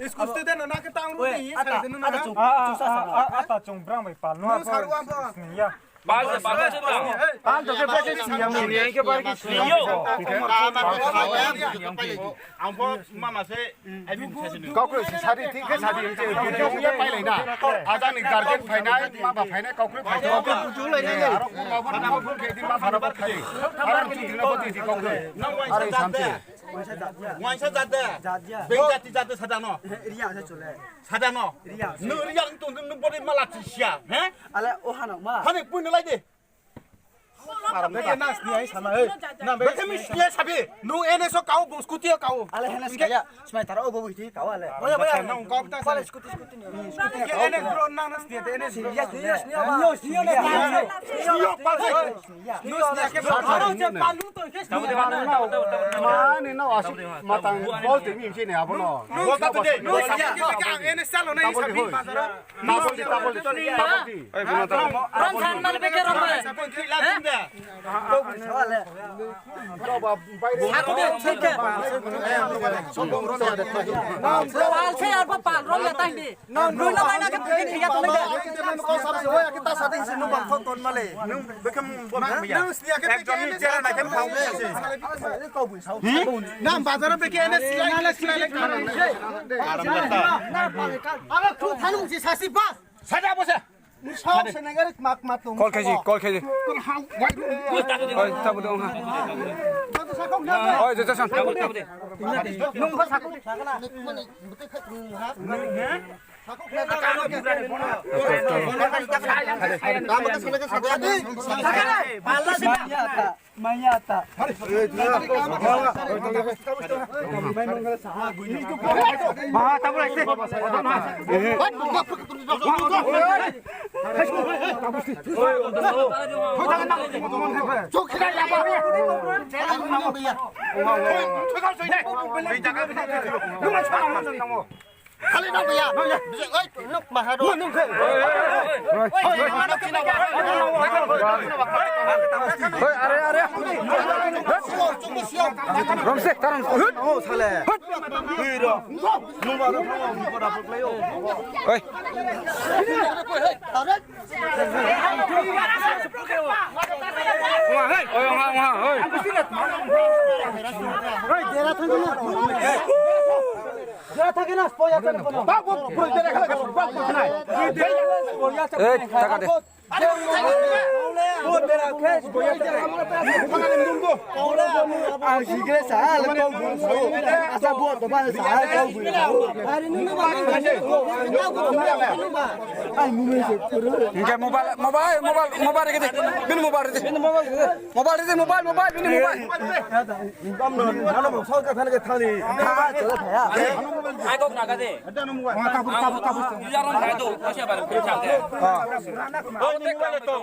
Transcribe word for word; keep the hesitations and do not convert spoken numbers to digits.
School student no na ke tang ru ni, ata, ata chung, ata chung brang bai pal no. Saru ambo. Ya. Pal, pal, pal. Pal to ke beke sini ya, ni ke bar ki sini yo. Ang pho mama se, I mean, sesini. Kau kru sari, thik khe sari, je, video ya pai lai na. Ajang ni guardian phainai, ma ba phainai, kau kru phainai. Kau kru buju lai nai. Aro kau kru khe di ma phana ba khai. Aro tu dina ba di kau kru. Are samse. Waisa jat de. Jat ya. Beng jati jat de sadano. Riya sa chule. Sadano. Riya. Nu riya tu nu body mala tisia, he? Ale o hanok ma. Hani pun lai de. Param de na sni ai sama, he. Na be mi sni sabi. Nu ene so kau bo scooty kau. Ale hena sni ya. Smai tara o bo iti kau ale. Boya boya. Na kau ta sa. Scooty scooty ni. Scooty ke ene bro na na sni de ene. Ya ya sni ya. Yo pa. Mani no asuk matang bol temi imsi ne abono. Bol tatu de. Tabol di, tabol di, tabol di. Ram san mal beke ram mal. Satu de, satu de. Wal se arba pal rom ya tang di. Nang nang nang nang ke ke ya tong de. Kau sab se hoya kita sading si nubang thon ton male. Nung bekem bom ya. Nang sini ke ke ni jera na ke mau. Nang bazar be ke ne sila na sila le. Aba khu thanung si sasi ba. Sada bosa. Kol khaji, kol khaji. Oi, tabu dong ha. Oi, jeta san. Maya ta. Khali nang ya. Oi, nuk maharo. Oi, are, are. Romse, taram. Oh, sale. Hiro. Oi. Oi, oi, oi. Oi, dera thangna. Dera thangna, spoya thangna. Bak, bak, bak, dera khala, bak, bak, nai. Eh, taka de. Ang sigre sa, ala kau bu. Asa buat tu mana sa, ala kau bu. Hari ini mana? Hingke mobile, mobile, mobile, mobile rege de. Bini mobile rege de. Mobile rege de, mobile, mobile, bini mobile. Ai kok naga de. Yaron hai do, kosya bar koi chate. Oh, tek pale to.